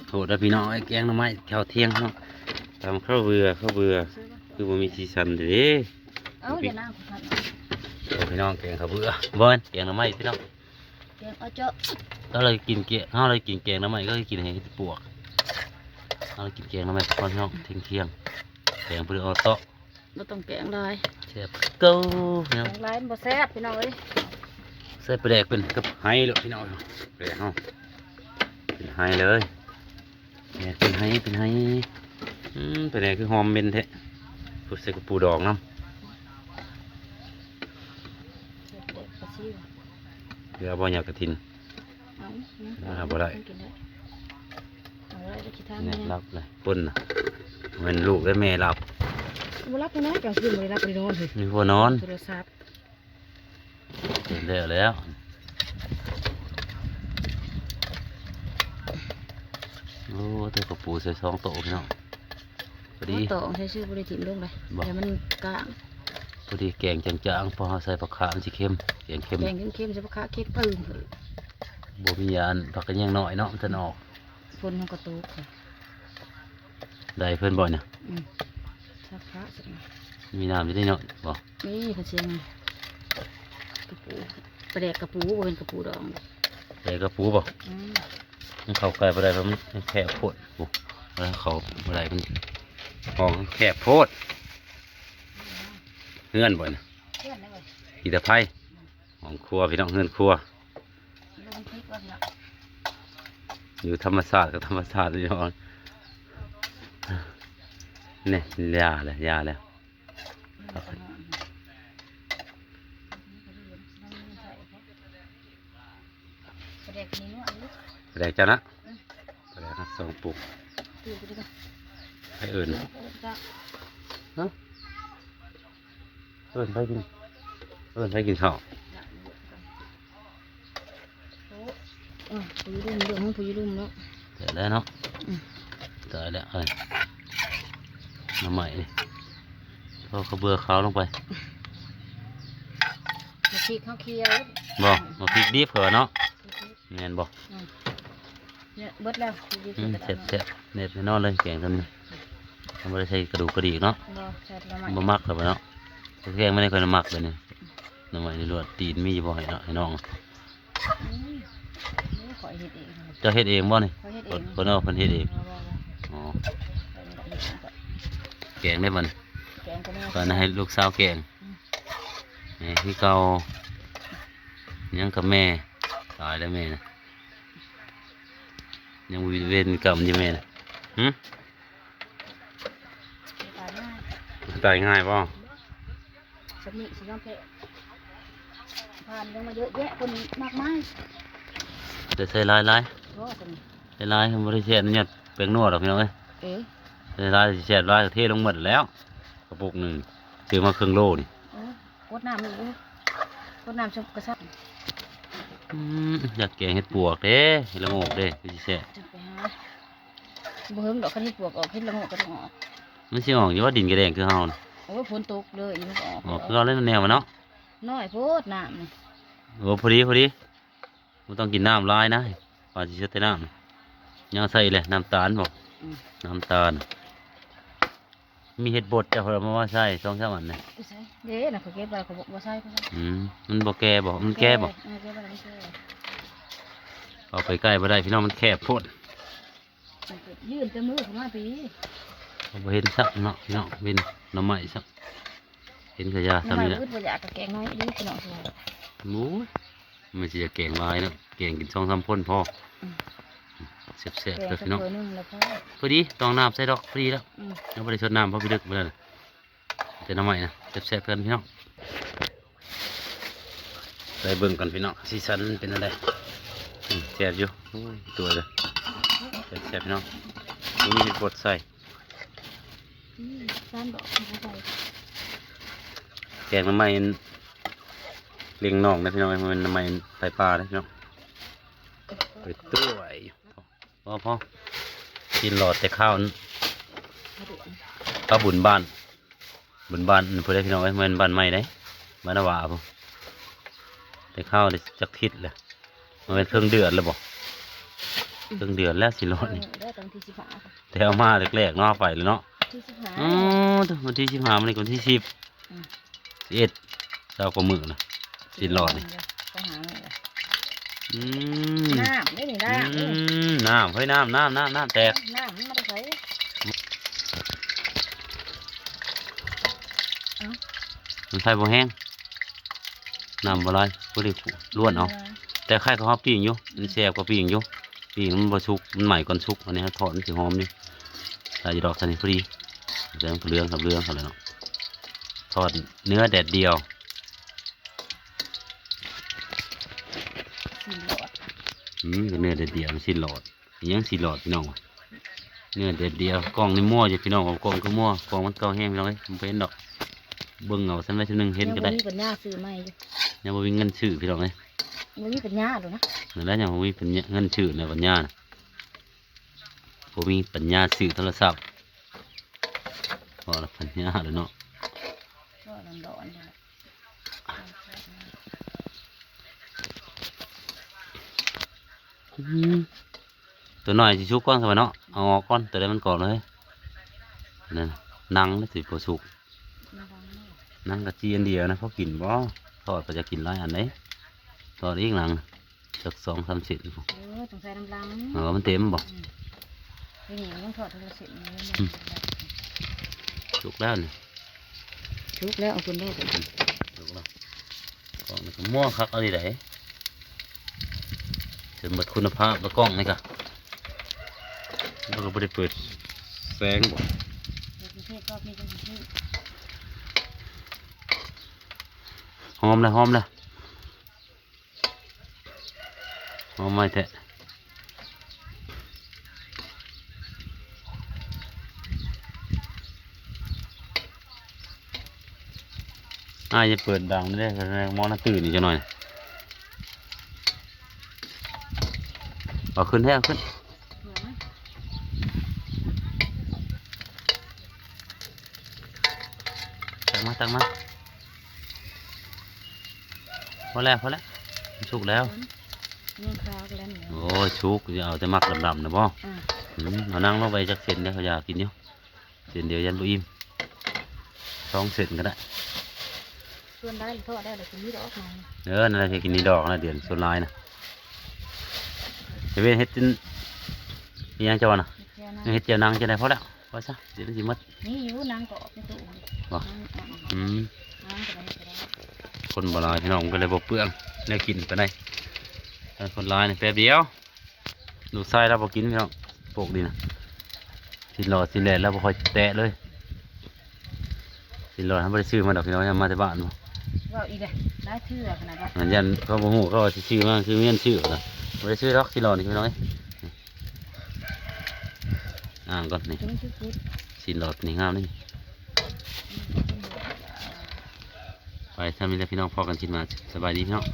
ໂທດເດີພີ່ນ້ອງເອີຍ ແກງໜໍ່ໄມ້ເຂົ້າທ່ຽງເນາະ ຕຳເຂົ້າເບືອ ເຂົ້າເບືອ ຄືບໍ່ມີສີສັນເດ້. ເອົ້າ ເດີນາງ ໂອ້ ພີ່ນ້ອງ ແກງເຂົ້າເບືອ ບໍ່ແມ່ນແກງໜໍ່ໄມ້ພີ່ນ້ອງ ແກງເອົາເຈາະ ເຮົາເລີຍກິນແກງ ເຮົາເລີຍກິນແກງໜໍ່ໄມ້ ກໍກິນໃຫ້ເຮັດປວກ ເຮົາເລີຍກິນແກງໜໍ່ໄມ້ກ່ອນພີ່ນ້ອງ ທ່ຽງໆ ແກງເພື່ອເອົາເຕາະ ບໍ່ຕ້ອງແກງຫຼາຍ ແຊບເກົ່າພີ່ນ້ອງ ແກງຫຼາຍມັນບໍ່ແຊບພີ່ນ້ອງເອີຍ ໃສ່ປາແດກເປັນກັບໄຫໂລດພີ່ນ້ອງ ປາແດກເຮົາເປັນໄຫເລີຍ ແດກເປັນໄຫ ເປັນໄຫ ອືມ ປາແດກຄືຫອມເໝັນແທ້ ຜູ້ໃສ່ກະປູດອງນຳ ເຫຼືອບໍ່ຍອດກະຖິນ ເອົາ ອ່າ ບໍ່ໄດ້ ກິນໄດ້ ເອົາໄວ້ໄປຂີ້ທາງ ນີ້ ແມ່ ແມ່ ຫຼັບເລີຍ ປຸ້ນນະ ແມ່ນລູກແລະແມ່ຫຼັບ ບໍ່ຫຼັບແນວໃດ ກາງຄືນບໍ່ໄດ້ຫຼັບບໍ່ໄດ້ນອນເຮີ້ຍ ມີຜູ້ນອນ ໂທລະສັບ ເຮັດແລ້ວແລ້ວ ໂອ້ ໂຕກະປູໃສ່ສອງໂຕພີ່ນ້ອງ ພໍດີ ເອົາຕອກໃສ່ຊື່ ບໍ່ໄດ້ຖິ້ມລົງເດ້ ບໍ່ ແຕ່ມັນກ້າງ ພໍດີແກງຈາງໆ ພໍເຮົາໃສ່ຜັກຂາ ມັນຊິເຄັມ ແກງເຄັມ ແກງເຄັມໆ ໃສ່ຜັກຂາເຄັມປຶ້ງ ບໍ່ມີອັນ ຜັກກະແຍງນ້ອຍເນາະ ມັນຈະອອກ ຝົນມັນກໍຕົກ ໄດ້ເພິ່ນບໍ່ນະ ອືມ ສັກພະສັກ ມີນ້ຳຢູ່ນີ້ເນາະ ບໍ່ ນີ້ເພິ່ນຊິ ກະປູ ປາແດກກະປູ ບໍ່ແມ່ນກະປູດອງ ປາແດກກະປູບໍ່ ອືມ ມັນເຂົ້າໃກ້ບໍ່ໄດ້ ເພາະມັນແຄບໂພດ ໂອ້ ເຂົ້າບໍ່ໄດ້ ມັນຫ້ອງແຄບໂພດ ເຮືອນບໍ່ນະ ເຮືອນນະເວີຍ ຂີ້ຕະໄພ ຫ້ອງຄົວພີ່ນ້ອງ ເຮືອນຄົວ ຢູ່ທຳມະຊາດກັບທຳມະຊາດພີ່ນ້ອງ ນີ້ ຢ່າແຫຼະ ຢ່າແຫຼະ ປາແດກນີ້ນວນຢູ່ ປາແດກເຈົ້ານະ ອືມ ປາແດກນະ ສອງປຸກ ໄປເອີ້ນ ເອີ້ນເຈົ້າ ຮະ ເອີ້ນໃຜກິນ ເອີ້ນໃຜກິນເຂົ້າ ໂອ້ ເອີ ຜູ້ຢູ່ລຸ່ມ ເລື່ອງຂອງຜູ້ຢູ່ລຸ່ມເນາະ ແຕ່ແລ້ວເນາະ ອືມ ຕາຍແລ້ວ ເອີ ໜໍ່ໄມ້ນີ້ ເອົາເຂົ້າເບືອຂາວລົງໄປ ໝາກພິກເຮົາຂຽວ ບໍ່ ໝາກພິກດິບເຂົາວ່າເນາະ ແມ່ນບໍ່ ອືມ ເບິດແລ້ວ ອືມ ແຊບໆ ແນ່ນອນເລີຍ ແກງສ່ຳນີ້ ບໍ່ໄດ້ໃສ່ກະດູກກະດີກເນາະ ບໍ່ ໃສ່ແຕ່ໜໍ່ໄມ້ ບໍ່ມັກແລ້ວເນາະ ແກງມັນນີ້ຂ້ອຍມັກແບບນີ້ ໜໍ່ໄມ້ນີ້ລວກ ຕີນມີຢູ່ບໍ່ໃຫ້ເນາະ ໃຫ້ນ້ອງ ອືມ ນີ້ຂ້ອຍເຮັດເອງ ເຈົ້າເຮັດເອງບໍ່ນີ້ ຂ້ອຍເຮັດເອງ ເພິ່ນ ເພິ່ນເອົາ ເພິ່ນເຮັດເອງ ບໍ່ ບໍ່ ອໍ ຂ້ອຍເຮັດເອງ ແກງໄດ້ບໍ່ນີ້ ແກງກັບແມ່ ຕອນນັ້ນໃຫ້ລູກສາວແກງ ອືມ ແມ່ຄືເກົ່າ ຍັງກັບແມ່ ຕາຍແລ້ວແມ່ນະ ຍັງມີເວນກຳຢູ່ແມ່ນະ ຫື ຕາຍງ່າຍ ຕາຍງ່າຍບໍ່ ບໍ່ ສ່ຳນີ້ຊິຍອມແພ້ ຜ່ານຍັງມາເຍອະແຍະຄົນມາກມາຍ ໄດ້ໃສ່ຫຼາຍໆ ພໍສ່ຳນີ້ ຫຼາຍໆ ບໍ່ໄດ້ແຊ່ນ້ຳຍາແປ້ງນົວດອກພີ່ນ້ອງເອີຍ ເອີ ໃສ່ຫຼາຍຊິແຊບຫຼາຍ ເທລົງໝົດແລ້ວ ກະປຸກໜຶ່ງ ຊື້ມາເຄິ່ງໂລນີ້ ໂອ້ຍ ກົດນ້ຳອີກ ກົດນ້ຳຊະກະຊັບ ອືມ ຢາກແກງເຫັດປວກເດ້ ເຫັດລະໂງກເດ້ ຄືຊິແຊບ ຈັ່ງໄປຫາ ບໍ່ເຫິງດອກ ຄັນເຫັດປວກອອກ ເຫັດລະໂງກກໍຕ້ອງອອກ ມັນຊິອອກຢູ່ວ່າ ດິນກະແດງຄືເຮົານະ ໂອ້ຍ ຝົນຕົກເລີຍ ມັນກໍອອກ ອອກຄືເກົ່າເລີຍ ແນວມັນເນາະ ນ້ອຍໂພດນ້ຳນີ້ ໂອ້ ພໍດີ ພໍດີ ບໍ່ຕ້ອງກິນນ້ຳຫຼາຍນະ ປານຊິເສຍແຕ່ນ້ຳ ຍັງໃສ່ແຫຼະ ນ້ຳຕານບໍ່ ອືມ ນ້ຳຕານ ມີເຫັດບົດ ເຈົ້າເພິ່ນເອົາມາໃສ່ສອງສາມອັນນະ ຢູ່ໃສເດ້ນະ ຂ້ອຍເກັບໄວ້ ຂ້ອຍບໍ່ໃສ່ ອືມ ມັນບໍ່ແກ່ບໍ່ ມັນແກ່ບໍ່ ເອີ ເກັບໄວ້ແລ້ວມັນແກ່ ເອົາໄປໃກ້ບໍ່ໄດ້ພີ່ນ້ອງ ມັນແຄບໂພດ ຍື່ນແຕ່ມືເຂົ້າມາພີ້ ເຮົາບໍ່ເຫັນຊ້ຳເນາະພີ່ນ້ອງ ເຫັນໜໍ່ໄມ້ຊ້ຳ ເຫັນກະຢາຊ້ຳນີ້ແຫຼະ ໜໍ່ໄມ້ອຶດບໍ່ຢາກ ກະແກງໜ້ອຍເດ້ພີ່ນ້ອງ ໂອ້ຍ ມັນຊິຢາກແກງຫຼາຍເນາະ ແກງກິນສອງສາມຄົນພໍ ອືມ ແຊບໆ ເດີພີ່ນ້ອງ ພໍດີ ຕອງນ້ຳໃສ່ດອກ ພໍດີແລ້ວ ອືມ ຍັງບໍ່ໄດ້ຊົດນ້ຳ ພໍພິລຶກບໍ່ໄດ້ ແຕ່ໜໍ່ໄມ້ນະ ແຊບໆ ເພື່ອນພີ່ນ້ອງ ໄດ້ເບິ່ງກັນພີ່ນ້ອງ ສີສັນເປັນແນວໃດ ອືມ ແຊບຢູ່ ໂອ້ຍ ຕົວເດີ ແຊບໆ ພີ່ນ້ອງ ບໍ່ມີເຫັດບົດໃສ່ ອືມ ສາມດອກ ແກງໜໍ່ໄມ້ ເລັງນອກນະພີ່ນ້ອງ ບໍ່ແມ່ນໜໍ່ໄມ້ໄຟປ່າເດ້ພີ່ນ້ອງ ໄປຕົວະ ພໍ ພໍ ກິນຫຼອດແຕ່ຄາວນັ້ນ ຄາວບຸນບ້ານ ບຸນບ້ານພຸ້ນເດ້ພີ່ນ້ອງເອີຍ ແມ່ນບ້ານໃໝ່ເດ້ ບ້ານນາຫວ້າພຸ້ນ ແຕ່ຄາວໄດ້ຈັກທິດແລ້ວ ມັນເປັນເຄິ່ງເດືອນແລ້ວບໍ່ ເຄິ່ງເດືອນແລ້ວຊິຫຼອດນີ້ ເອີ วันที่สิบห้า ແຕ່ເຮົາມາແລກໆເນາະ ໄປເລີຍເນາະ วันที่สิบห้า ອໍ ວັນທີສິບຫ້າ ມື້ນີ້ກໍວັນທີສິບ ອືມ ສິບເອັດ ຊາວກວ່າມື້ລະ ສິ້ນຫຼອດນີ້ ໄປຫາມາອີກລະ ອືມ ນ້ຳເດ້ນີ້ ນ້ຳ ອືມ ນ້ຳ ເຮີ້ຍ ນ້ຳ ນ້ຳ ນ້ຳ ນ້ຳແຕກ ນ້ຳມັນມາແຕ່ໃສ ເອົ້າ ມັນໄຟບໍ່ແຮງ ນ້ຳບໍ່ຫຼາຍ ພໍດີລ້ວນເອົາ ແຕ່ໄຂ່ຂອງເຮົາປີ້ງຢູ່ ມັນແຊບກວ່າປີ້ງຢູ່ ປີ້ງມັນບໍ່ສຸກ ມັນໄໝ້ກ່ອນສຸກ ອັນນີ້ເຮົາທອດມັນຊິຫອມຢູ່ ໄດ້ຢູ່ດອກ ຊຳນີ້ພໍດີ ເຫຼືອງ ເຫຼືອງ ເຫຼືອງເຂົ້າແລ້ວເນາະ ທອດເນື້ອແດດດຽວ ຊີ້ນຫຼອດ ອືມ ກໍເນື້ອແດດດຽວ ຊີ້ນຫຼອດ ອີຫຍັງຊີ້ນຫຼອດ ພີ່ນ້ອງ ເນື້ອແດດດຽວ ກ້ອງນີ້ມົວຢູ່ ພີ່ນ້ອງ ກ້ອງຄືມົວ ກ້ອງມັນເກົ່າແຮງ ພີ່ນ້ອງເອີຍ ບໍ່ເຫັນດອກ ເບິ່ງເອົາຊັ້ນໄວ້ເທື່ອໜຶ່ງ ເຫັນກໍໄດ້ ຍັງບໍ່ມີປັນຍາຊື້ໃໝ່ຢູ່ ຍັງບໍ່ມີເງິນຊື້ ພີ່ນ້ອງເອີຍ ບໍ່ມີປັນຍາດອກນະ ນັ້ນແຫຼະ ຍັງບໍ່ມີປັນຍາ ເງິນຊື້ໃນປັນຍານະ ບໍ່ມີປັນຍາຊື້ໂທລະສັບ ພໍລະ ປັນຍາແລ້ວເນາະ ກໍຮ້ອນໆ ອືມ ຕົວນ້ອຍຊິສຸກກ່ອນຊະເນາະ ເອົາອອກກ່ອນ ຕົວໃດມັນກອບເລີຍ ນັ້ນ ໜັງມັນຊິບໍ່ສຸກ ໜັງກະຈີ່ອັນດຽວນະ ພໍກິນບໍ່ ທອດກໍຢາກກິນຫຼາຍອັນເດ້ ທອດອີກໜັງ ຈັກສອງສາມເສັ້ນ ເອີ ຕ້ອງໃສ່ນ້ຳລັງ ເອີ ມັນເຕັມບໍ່ ອືມ ດຽວນີ້ມັນຕ້ອງທອດທີລະເສັ້ນ ອືມ ສຸກແລ້ວນີ້ ສຸກແລ້ວ ເອົາຂຶ້ນໄດ້ ສຸກແລ້ວ ກ້ອງນີ້ກໍມົວຄັກອີ່ຫຼີໃດ ຈົນໝົດຄຸນນະພາບແລ້ວ ກ້ອງນີ້ກະ ແລ້ວກໍບໍ່ໄດ້ເປີດແສງບໍ່ ຫອມແລ້ວ ຫອມແລ້ວ ຫອມໄມ້ແທ້ ອ້າຍຢ່າເປີດດັງເດ້ ໝໍນະຕື່ນອີກຈັກໜ່ອຍ ເອົາຂຶ້ນແທ້ ເອົາຂຶ້ນ ຕັກມາ ຕັກມາ ພໍແລ້ວ ພໍແລ້ວ ມັນສຸກແລ້ວ ຍັງຄາວແລ້ວນີ້ ໂອ້ຍ ສຸກ ຢ່າເອົາແຕ່ໝາກດຳໆນະບໍ ອືມ ອືມ ເອົານັ່ງລົງໄປຈັກເສັ້ນເດີ້ ເຂົາຢາກກິນຢູ່ ເສັ້ນດຽວຢ້ານບໍ່ອີ່ມ ສອງເສັ້ນກໍໄດ້ ສ່ວນໄດ້ທອດໄດ້ແລ້ວກິນນີ້ດອກ ເອີ ນັ້ນແຫຼະ ກິນນີ້ດອກນະ ດຽວສ່ວນຫຼາຍນະ ເຮັດ ເຮັດ ເຮັດຫຍັງເຈົ້າວ່ານະ ເຮັດແຈ່ວນາງ ເຮັດແຈ່ວນາງຈັ່ງໃດ ພໍແລ້ວ ໄວ້ຊະ ດຽວມັນຊິໝົດ ມີຢູ່ນາງກໍອອກໃນຕູ້ ບໍ່ ອືມ ນາງກໍໄດ້ ຄົນບໍ່ຫຼາຍ ພີ່ນ້ອງ ກໍເລີຍບໍ່ເປືອງແນວກິນປານໃດ ຖ້າຄົນຫຼາຍນີ້ແປັບດຽວ ລູກຊາຍລາວບໍ່ກິນ ພີ່ນ້ອງ ໂປກນີ້ນະ ຊີ້ນຫຼອດ ຊີ້ນແຫຼດ ລາວບໍ່ຄ່ອຍແຕະເລີຍ ຊີ້ນຫຼອດເຮົາບໍ່ໄດ້ຊື້ມາດອກ ພີ່ນ້ອງ ເອົາມາແຕ່ບ້ານ ເວົ້າອີກແຫຼະ ຫຼາຍເທື່ອຂະໜາດວ່າ ອັນຢ້ານເຂົາບໍ່ຮູ້ ເຂົາວ່າຊິຊື້ມາ ຄືມີເງິນຊື້ນະ ບໍ່ໄດ້ຊື້ດອກ ຊີ້ນຫຼອດນີ້ ພີ່ນ້ອງເອີຍ ອ່າງກ່ອນນີ້ ຊີ້ນຫຼອດນີ້ງາມນີ້ ໄປ ຊ່ຳນີ້ແຫຼະ ພີ່ນ້ອງ ພໍ້ກັນຄລິບໜ້າ ສະບາຍດີ ພີ່ນ້ອງ.